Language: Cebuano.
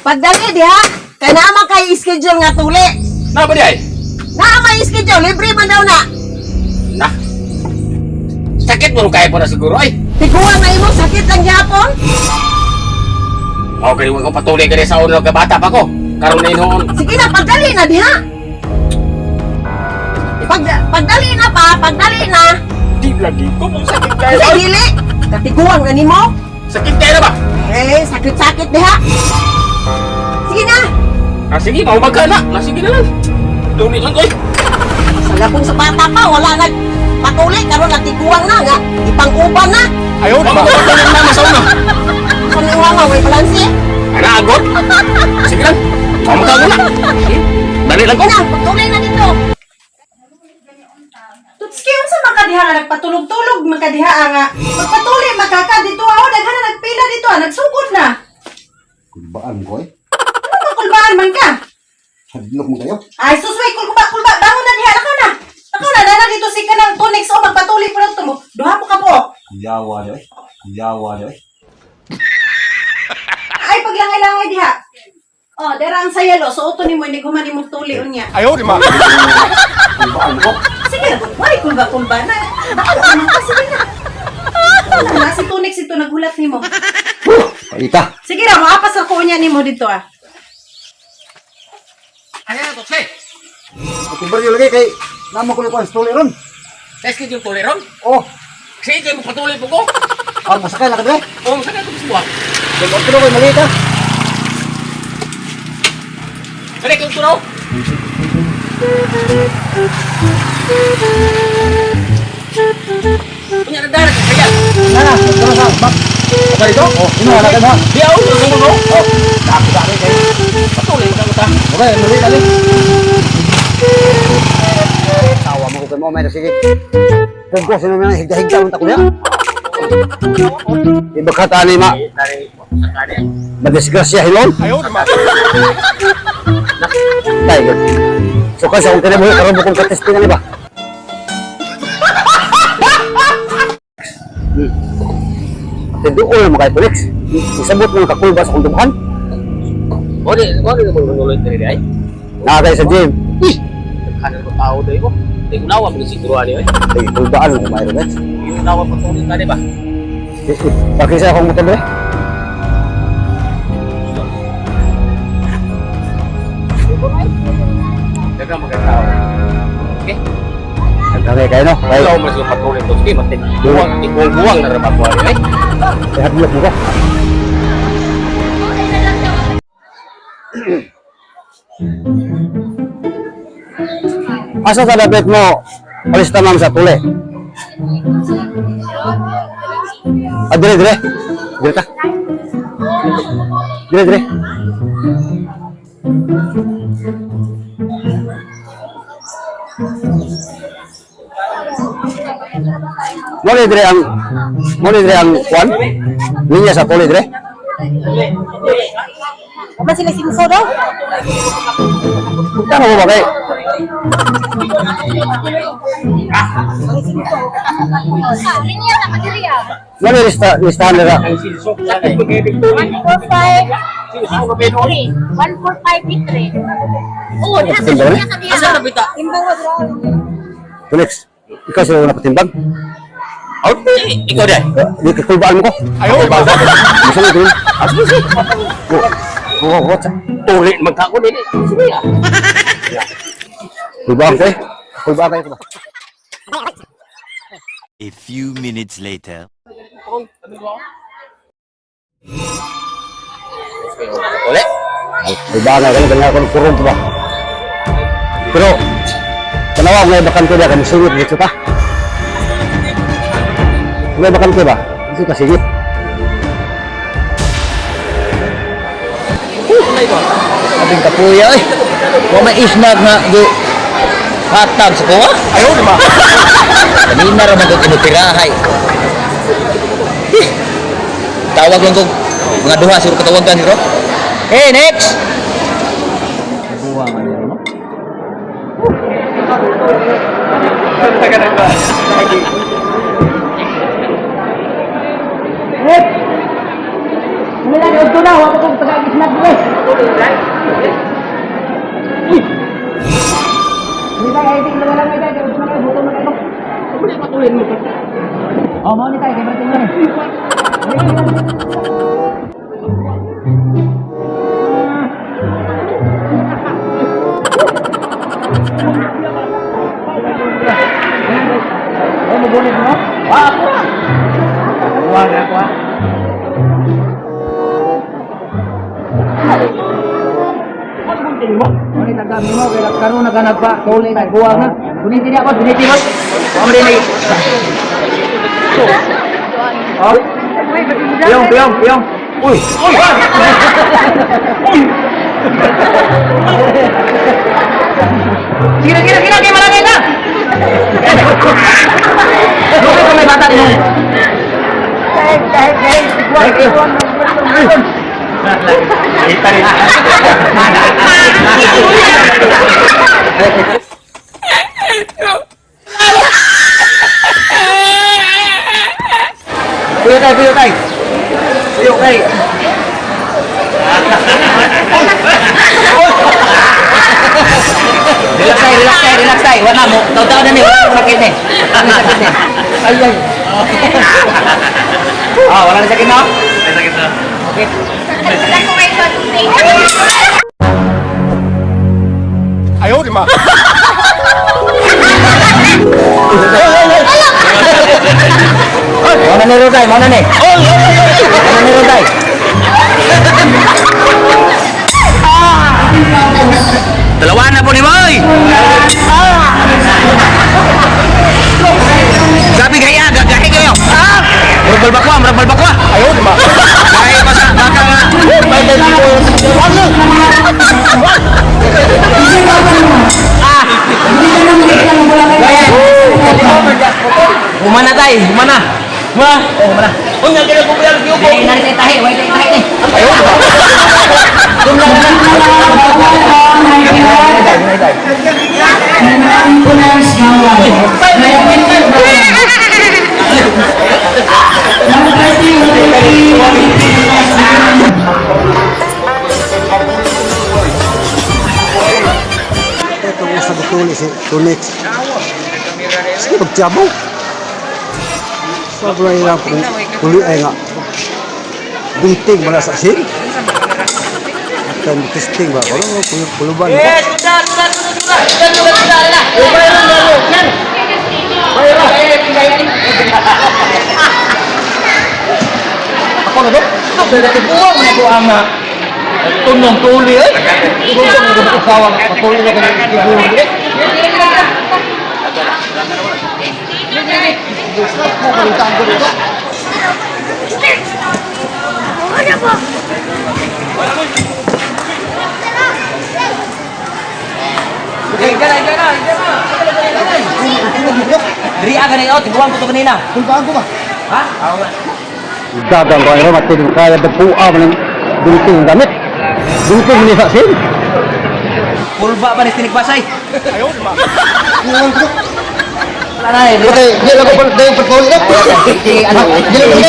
Pagdali diha, kay naa man kay schedule nga tuli. Na ba di ay? Naa may schedule, libre man daw na. Na. Sakit mo kaya po na siguro ay. Tiguan na imo sakit lang gyapon. Okay, wag ko patuloy ka sa ulo ka bata pa ko. Karon na inuon. Sige na, pagdali na diha. Pagdali na pa, pagdali na. Di lagi ko mo sakit kayo. Kasi dili, katiguan nga nimo. Sakit kayo na ba? Eh, sakit-sakit diha. Sige na. Ah, sige, maubag ka na. Na, sige na lang. Tuli lang koy. Sa lakong sa bata pa, wala nag patuli karon natiguan na nga ipang-uban na. Ayaw na ba? Maubag na sa una. Sa niwa nga way balanse. Ana, agod. Sige lang. Maubag ka na. Dali lang ko. Sige na, pagtuli na dito. Tutski, unsa man ka diha nga nagpatulog-tulog man ka diha nga. Magpatuli man ka ka dito ah, oh, daghan na nagpila dito ah, nagsugod na. Kulbaan ko eh. Ano man kulbaan man ka? Hadlok mo kayo. Ay sus, way kulba kulba, bangon na diha lakaw na. Lakaw na dana dito si kanang Tunix o magpatuli po lang tumo. Duha po ka po. Kuyawa niyo eh. Kuyawa niyo eh. Ay paglangay-langay diha. Oh, dera ang sayalo, so uto nimo inig human nimo tuli unya. Ayaw, di ma. Kulbaan ko. Sige, way kulba kulba na. Nakaw man ka, sige na. Ano na si Tunix ito naghulat nimo. Paita. Sige ra, moapas ako unya nimo dito ah. Ano na, Tutsi? Kubar niyo lagi kay namo ko ni story ron. Sa schedule tuli ron? Oh, Sige, kayo mo patuloy po ko. ah masakay na ka dire. O, masakit ko sa buwa. Kay ko koy malita. Dali, kung tunaw. Punya na darat, kaya. Na na, tara sa bak. Apa dito? Oh, ino wala ka na. Di ako, ano mo? Oh, dako dako kay. Patuloy mo ka. Okay, malita li. Tawa mo ko kay mo may sige. Kung ko sino man higda-higda man ta kuya. Ibakata ni ma. Dari, sakali. Madisgrasya hilon. Ayaw, di ma. Tay. So kasi akong kinabuhi karon mo kong katesting ani ba? Tinduol mo kay Felix. Isabot mo kakulba sa akong dughan. Ori, ori mo nuloy diri ay. Naa sa gym. Ih, kanan ko tao dai ko. Di unawa mo siguro ani ay. Ay, kulbaan mo mayroon eh. Unawa patuloy ka di ba? Pakisa akong motor dre. Daga magkatao. Okay. Kami kayo no. Kay Ayaw mo siguro patuloy to. Sige, matik. Buwang, buwang, buwang na ra ba ko ani ay. hadlok mo ko. Asa sa dapat mo palista ma'am sa tuli? Ah, dire, dire. Dire ta. Dire, dire. Mo ni dire ang mo ni dire ang kwan? Linya sa tuli dire. Wala sila sinso daw. Tama mo ba kay? Linya na material. Mo ni lista listahan nila. Ang sinso sakit pag-ibig to. 145 Sinso ka peno. 145 3. Oo, diha sa Patimbang linya sa diha. Asa na bita? Felix, ikaw sila una patimbang. Out ikaw dai. Di kakulbaan mo ko. Ayaw, di ma. Gusto mo din. Ah, sige, sige. Oo, oo, oo. Tuli magkako dili. Sige ah. Kulbaan ko eh. Kulbaan kayo ko ba? A few minutes later. Uli. Kulbaan kayo, ganyan ako ng kurong ko ba? Pero, tanawa ko ngayon bakante ba, kami singit dito ta. May bakante ba? Dito ka singit. Abing kapuya eh. Wa may isnag nga di hatag sa kuha. Ayaw, di ba? Kanina ra man ko kinupirahay. Eh, tawag lang ko mga duha siguro katawagan siguro. Hey, next. Buwa man yun, no? Wala na, wala ko pag-isnag. Oh, mao ni tayo kay Martin man. Oh, magulit mo? Ah, ako ah. Huwag ako ah. Ano yung tagami mo? Kaya karoon na ka nagpa-tuli na buwang na. Guniti niya ako, guniti mo. Huwag mo din ay. Oh? Piyong, piyong, piyong. Uy! Uy! Uy! Sige na, sige na, sige na, kay malangit na! Lupi ko may bata din. Thank you. Kita rin. Puyo tayo, puyo tayo. Puyo tayo. Relax tayo, relax tayo, relax tayo. Wala mo. Taw-taw na ni, wala na sakit eh. Wala na sakit eh. Ay, ay. Ah, wala na sakit na? May sakit na. Okay. Ayaw, di ma. Mana ni Roday, mana ni? Mana ni Roday? Dalawa na po ni Boy! Grabe gaya, gagahi kayo! Ah! Murag balbakwa, murag balbakwa! Ayaw, di ba? Gaya pa sa baka nga! Gaya. Humana tay, humana! Ma! Oh, mana. Unya kaya ko bilang kiyuko! Dili na rin tahi, way tahi ni. Ayaw. Dumla na. Ito sa tuli si Tunix. Sige, magtiyabo. Sobrang ilang kung tuli ay nga. Gunting wala sa asin. At ang testing ba? Wala mo, puluban. Yes, sudah, sudah, sudah, sudah. Sudah, sudah, sudah, sudah. Ako na do? Buwang na ko ang tunong tuli eh. Tunong na ko kawang patuli na kami siguro dire. Diri aga na ikaw, tiguan ko to kanina. Kulbaan ko ba? Ha? Dagang ko ay matid kaya dagpua man ang gunting ang gamit. Gunting ni sa asin. Pulba pa ni Tinigbasay. Ayaw, di ba? Wala na eh. Okay, di lang ko dahil pagpaulit na. Ano? Di lang ko.